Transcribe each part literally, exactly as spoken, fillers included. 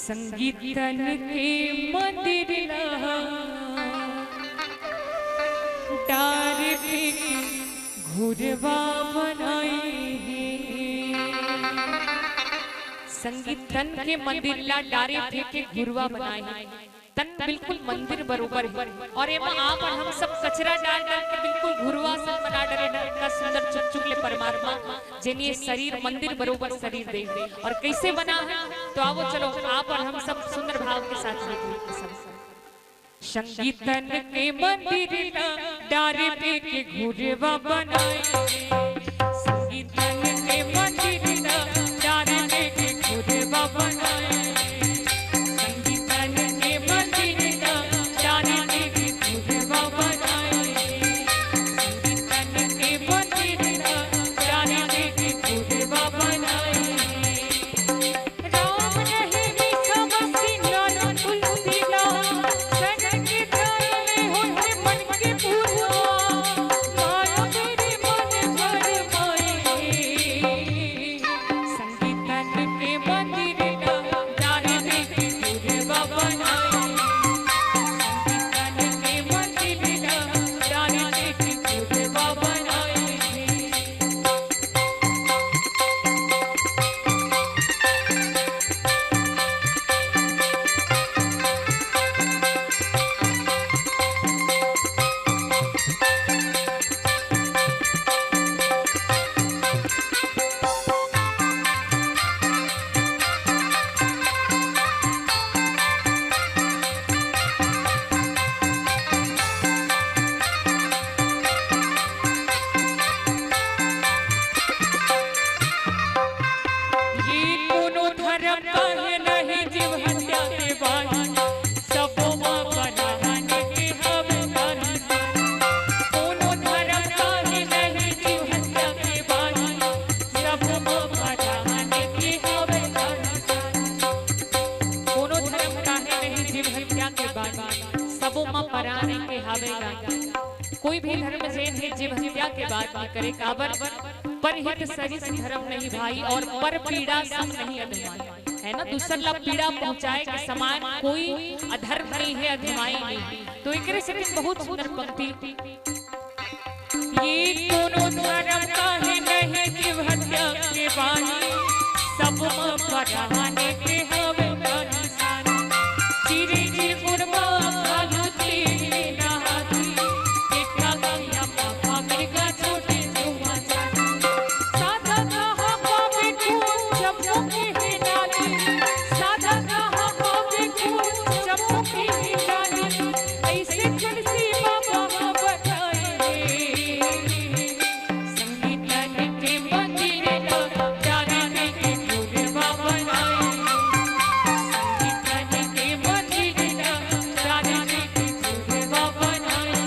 संगीतन के मंदिर ला डार फेंक घुरवा बनाए हे। संगीतन के मंदिर ला डारे फेंक घुरवा बनाए हे। तन बिल्कुल मंदिर बरोबर हे। और एमा आप और हम सब कचरा डाल डाल के बिल्कुल घुरवा सन बना डरे हन। इतना सुंदर चुक चुक ले परमात्मा, जेन ये शरीर मंदिर बरोबर शरीर दे हे। और कैसे बना हे, तो आवो चलो आप और हम सब सुंदर भाव के साथ ये गीत के सब संगीतन के मंदिर ला डार फेंक घुरवा बनाए। संगीतन के मंदिर ला डार फेंक घुरवा बनाए। संगीतन के मंदिर ला डार फेंक घुरवा बनाए। संगीतन के मंदिर ला डार फेंक घुरवा बनाए। राम नहीं मिथवा सिंगार तुलसी ला, सनक दाई ले होए मन के पूरा, माया मेरे मन भर माए। संगीतन के मंदिर ला डार फेंक घुरवा बनाए। संगीतन के मंदिर ला डार फेंक घुरवा बनाए। ये कोनो धर्म काहे नहीं जीव हत्या के बानी, सबो मा बरहाने के हवे दानी। कोनो धर्म काहे नहीं जीव हत्या के बानी, सबो मा बरहाने के हवे दानी। कोनो धर्म काहे नहीं जीव हत्या के बानी, सबो मा बरहाने के हवे दानी। कोई भी धर्म जेन हे जीव हत्या के बात नहीं करे, काबर परहित सरिस धर्म नहीं भाई, और पर पीड़ा सम नहीं अभिमान, है ना? दूसर ला पीड़ा पहुंचाए के समान कोई अधर्म नहीं हे, अधमाई नहीं। तो एकरे सेती बहुत सुंदर पंक्ति। ये कोनो धर्म काहे नहीं जीव हत्या के बानी, सब मा बरहाने के हवे दानी। चिरे चिरकुट मा घालू तेल नहाती, देखा गया पापा मिर्गा छोटे जुआ जाती। साधा कहा पावे खून चमचम के हे नाली, साधा कहा पावे खून चमचम के हे नाली। ऐसे तुलसी बाबा बताए। संगीतन के मंदिर ला डार फेंक घुरवा बनाए। संगीतन के मंदिर ला डार फेंक घुरवा बनाए।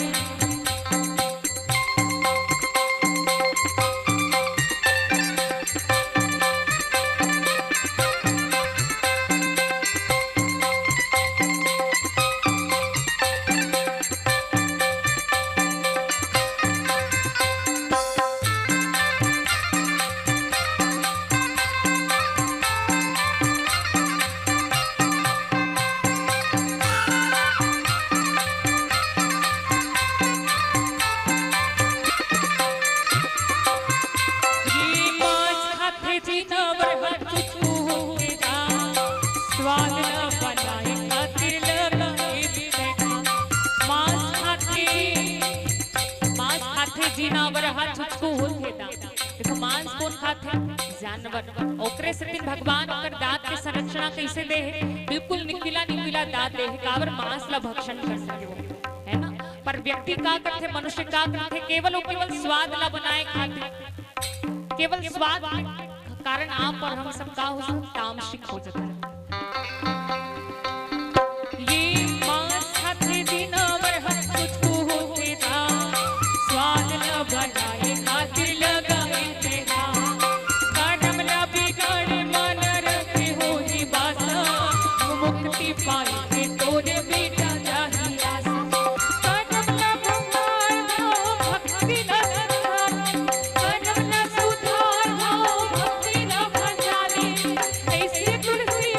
ये मांस खाथे जीनावर ह चुचकू होथे गा, स्वाद ल बनाए खातिर लगाए बिना। मांस खाथे, मांस खाथे जीनावर ह चुचकू होथे गा। देखो, मांस कोन खाथे? जानवर। ओकरे सेती भगवान ओकर दांत के संरचना कैसे दे हे? बिल्कुल निकिला निकिला दांत दे हे, काबर मांस ला भक्षण कर सके वो, है ना? पर व्यक्ति का करथे, मनुष्य का करथे? केवल अउ केवल स्वाद ला बनाए खातिर, केवल स्वाद के कारण आप और हम सब का हो सकत, तामसिक हो जाता है। ये मांस खाथे जीनावर ह चुचकू होथे गा, स्वाद ल बनाए खातिर लगाए तेहा। करम ल बिगाड़े मन रखे होही बासा, मुक्ति पाए के तोरे बेटा जाही आसा। करम ल भंगार भक्ति ल सुधार, करम ल सुधार भक्ति ल भंडारी। ऐसे तुलसी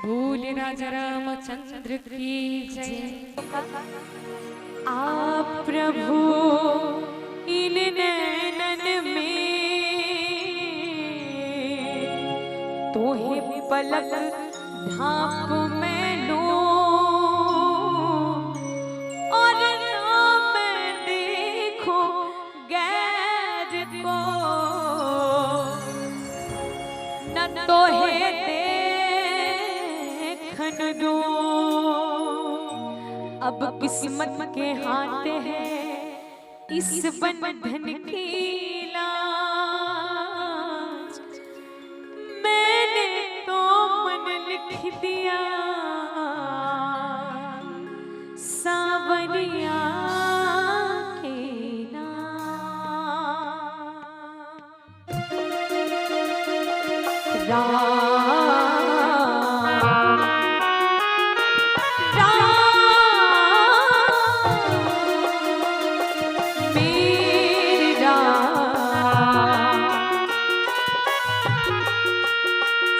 बोल राजा रामचंद्र की जय। आप प्रभु इन नैनन में तोहे पलक ढांप मैं लूं और ना मैं देखूं गैर को, न तोहे देखन दूं। अब किस्मत के हाथ है इस बंधन की लाज। मैंने तो मन लिख दिया सांवरिया के नाम। राम, राम, मेरे राम।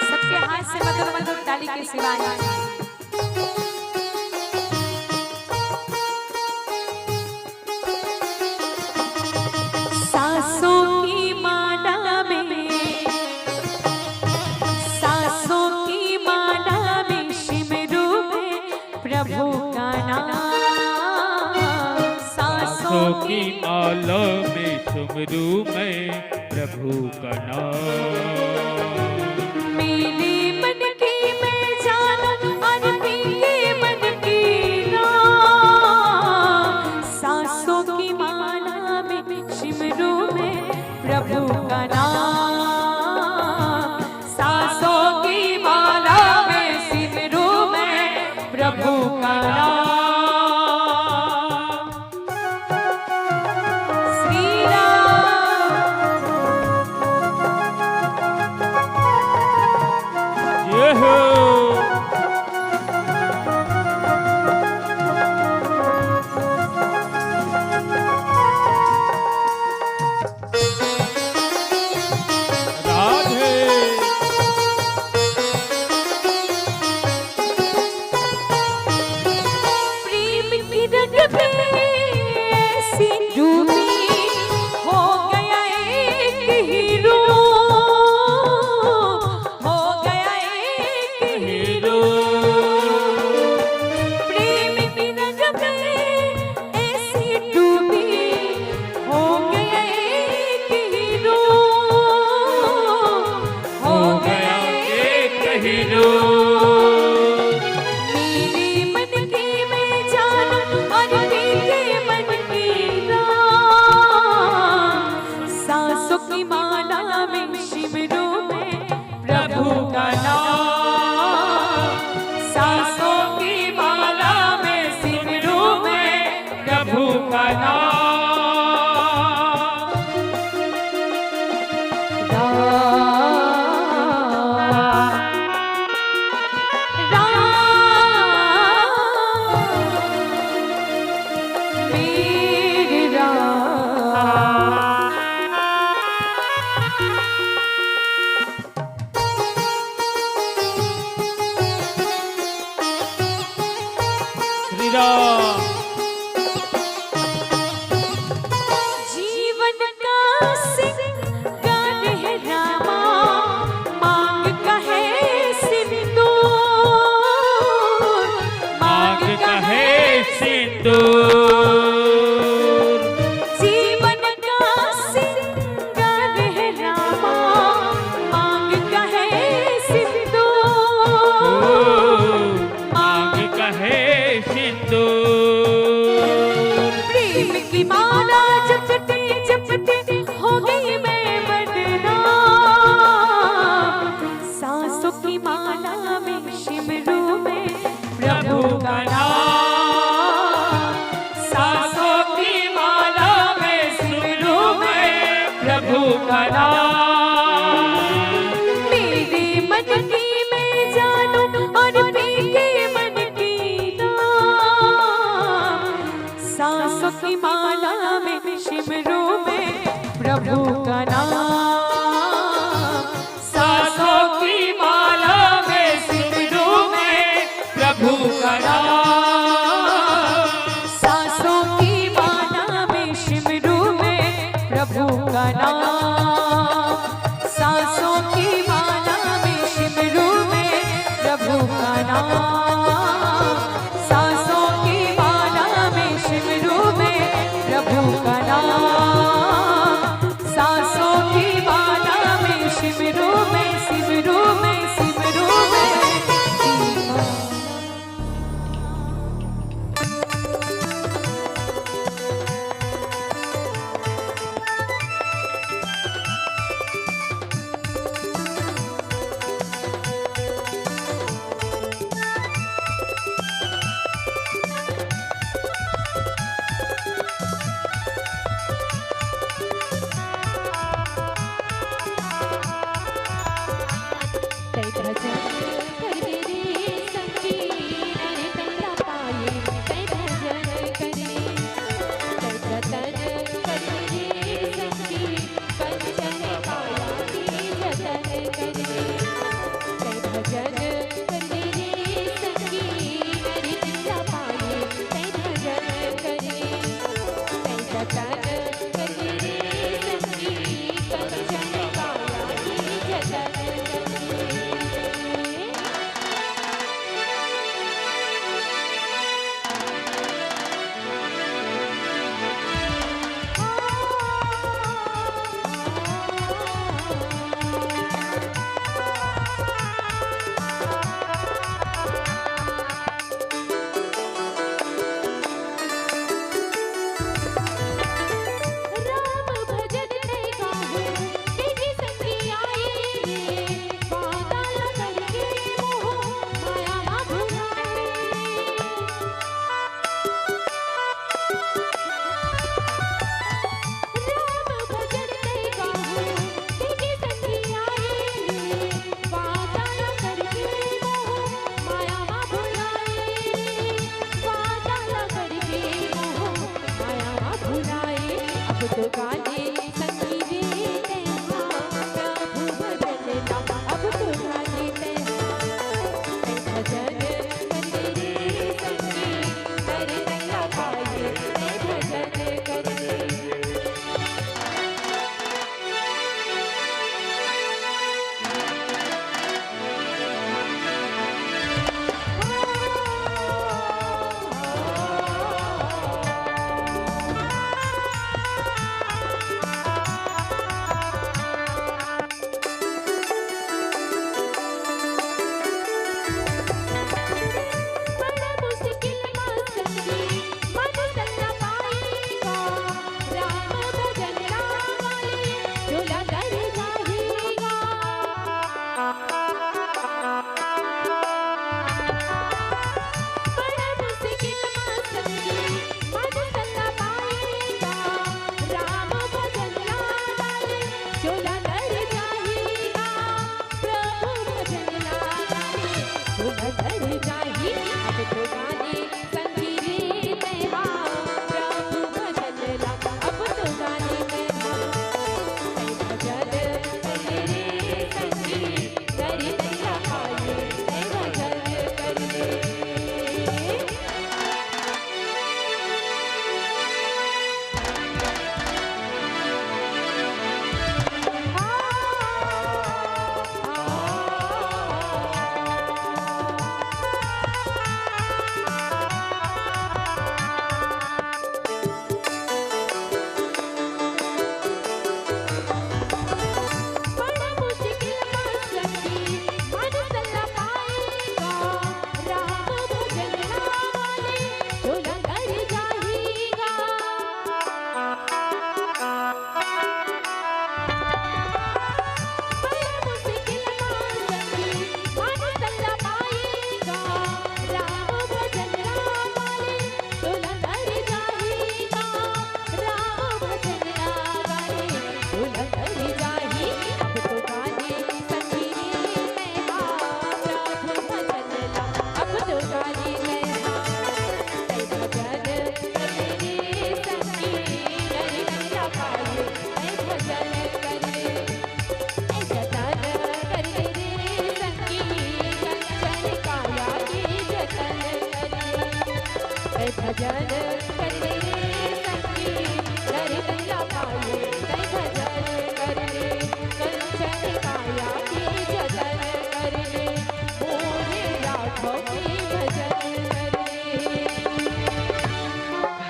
सबके हाथ से मधुर मधुर ताली के सिवाय। सांसों की माला में, सांसों की माला में सिमरूं मैं प्रभु का नाम। सांसों सांसों की की माला में सिमरूं मैं प्रभु का नाम। मेरे मन की मैं जानू और मेरे मन की ना। सांसों की माला में सिमरूं मैं प्रभु का नाम। सांसों की माला में सिमरूं मैं प्रभु का नाम। श्री राम। जय हो। राधे। प्रेम की रंग में ऐसी डूबी, हो गया एक ही रूप, हो गया एक ही रूप। प्रेम की रंग में ऐसी डूबी, हो गया एक ही रूप, हो गया एक ही रूप। मेरे मन की मैं जानू और तेरे मन की ना। सांसों की माला में सिमरूं मैं प्रभु का नाम। सांसों की माला में सिमरूं मैं प्रभु का नाम। राम, राम, मेरे राम। श्री राम। जीवन का सिंगार है रामा, मांग का है सिंदूर, मांग का है सिंदूर। जीवन का सिंगार है रामा, मांग का है सिंदूर। मांग का है सिंदूर। प्रेम की माला जपते जपते हो गई मैं बदनाम। सांसों की माला में सिमरूं मैं प्रभु का नाम। सांसों की माला में सिमरूं मैं प्रभु का नाम। मेरे मन की मैं जानू और तेरे मन की ना। सांसों की माला में सिमरूं मैं प्रभु का नाम। सांसों की माला में सिमरूं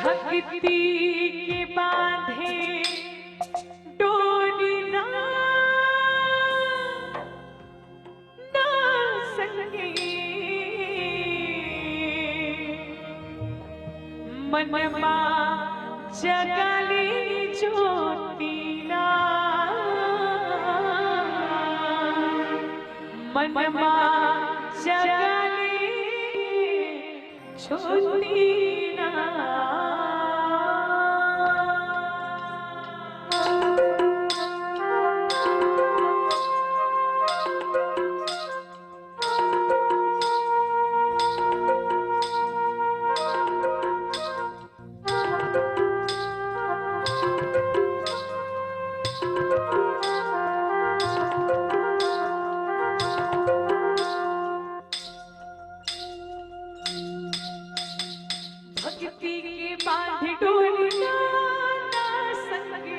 भक्ति के बांधे डोरी ना, ना संगी। मन मा जगाले ज्योति ना, मन मा जगाले ज्योति ना। भक्ति के बांध डोरी ना, ना संगे,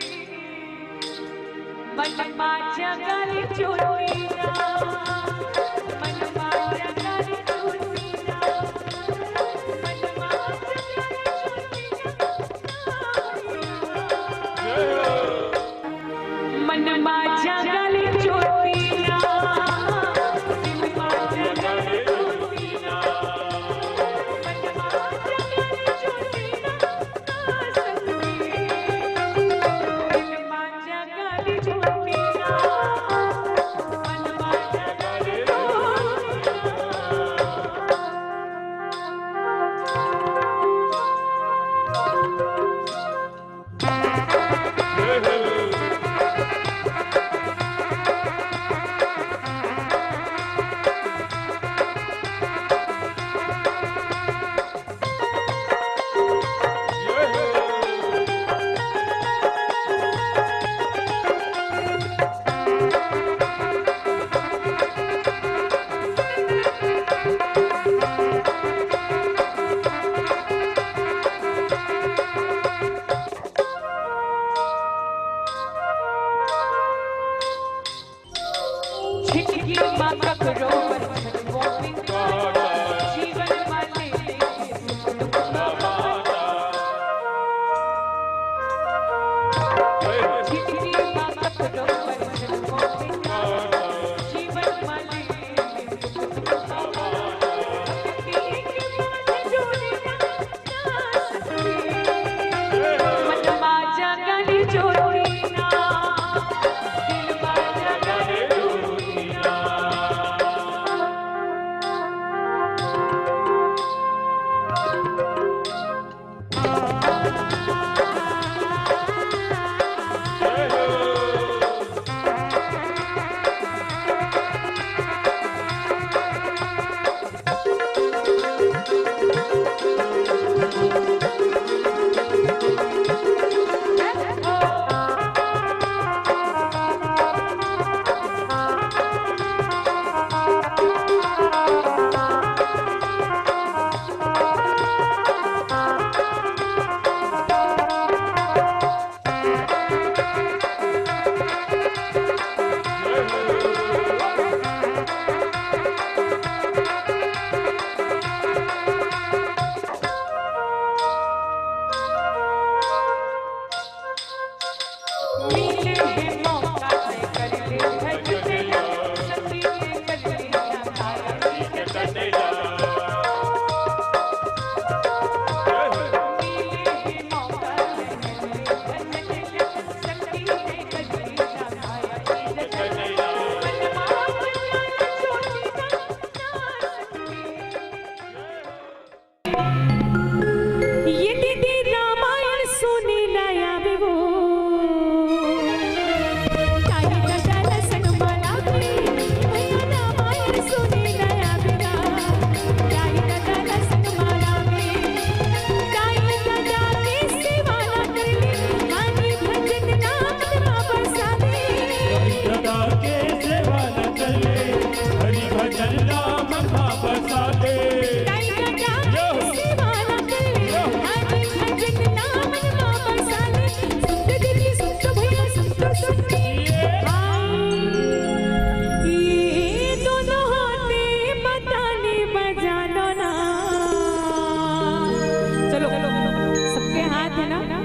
मन मा जगाले ज्योति ना, मन मा जगाले ज्योति ना, मन मा जगाले ज्योति ना। मन मा जगाले ज्योति ना, मन मा जगाले ज्योति ना, मन मा जगाले ज्योति ना, मन मा जगाले ज्योति ना, मन मा जगाले ज्योति ना।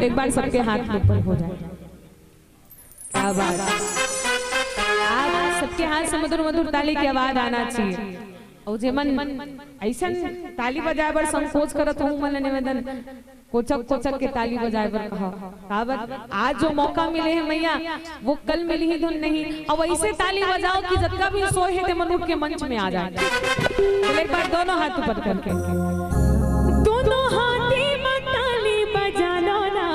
एक बार सबके हाथ ऊपर हो जाए। क्या बात। आप सबके हाथ से मधुर मधुर ताली की आवाज आना चाहिए। और जेमन ऐसन ताली बजाए बर संकोच करत हो, मन निवेदन, कोचक कोचक के ताली बजाए बर कहा। काबर आज जो मौका मिले हे मैया, वो कल मिलही धुन नहीं। अब ऐसे ताली बजाओ कि जतका भी सोए हे ते मन उठ के मंच में आ जाए। चलो एक बार दोनों हाथ ऊपर करके, दोनों हाथी में ताली बजा लो ना।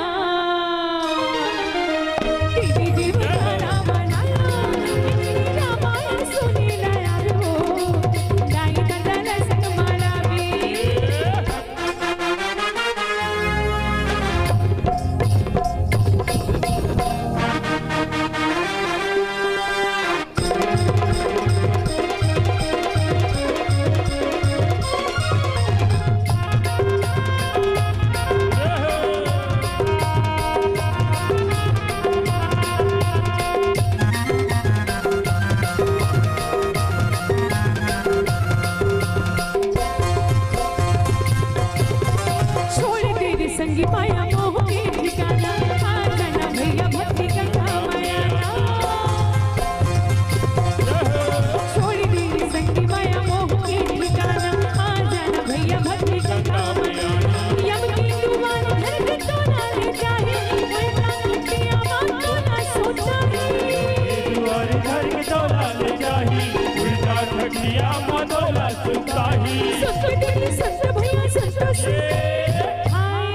टीवी जीव गाना बना लो, रामायण सुनी ला यार हो, दाई ददा लसन माला भी। छोड़ दे रे संगी माया मोह के ठिकाना, आ जाना भैया भक्ति गंगा माया ना। छोड़ दे रे संगी माया मोह के ठिकाना, आ जाना भैया भक्ति गंगा माया ना। यम की दुआर धर के तोला ले जाही, उल्टा खटिया मा तोला सुताही। दुआर धर के तोला ले जाही, उल्टा खटिया मा तोला सुताही। संत देव संत भैया संत से। हाय।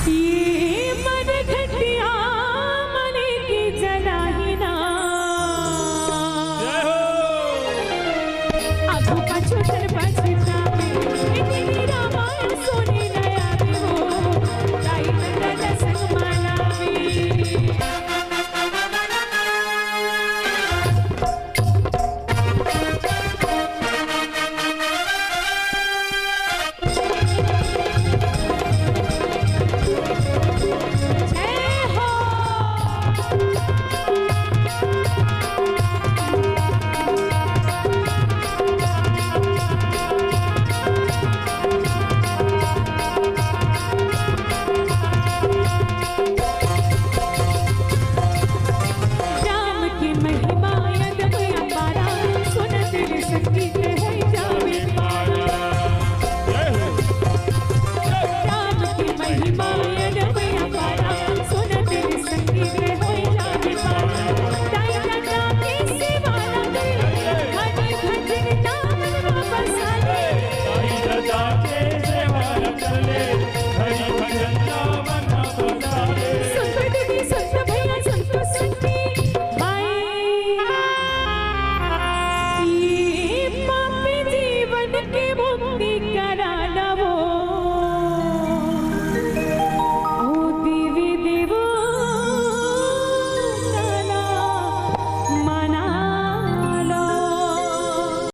ये मन खटिया मने की जनाही ना। जय हो। आगू पाछू चल पाछू ना।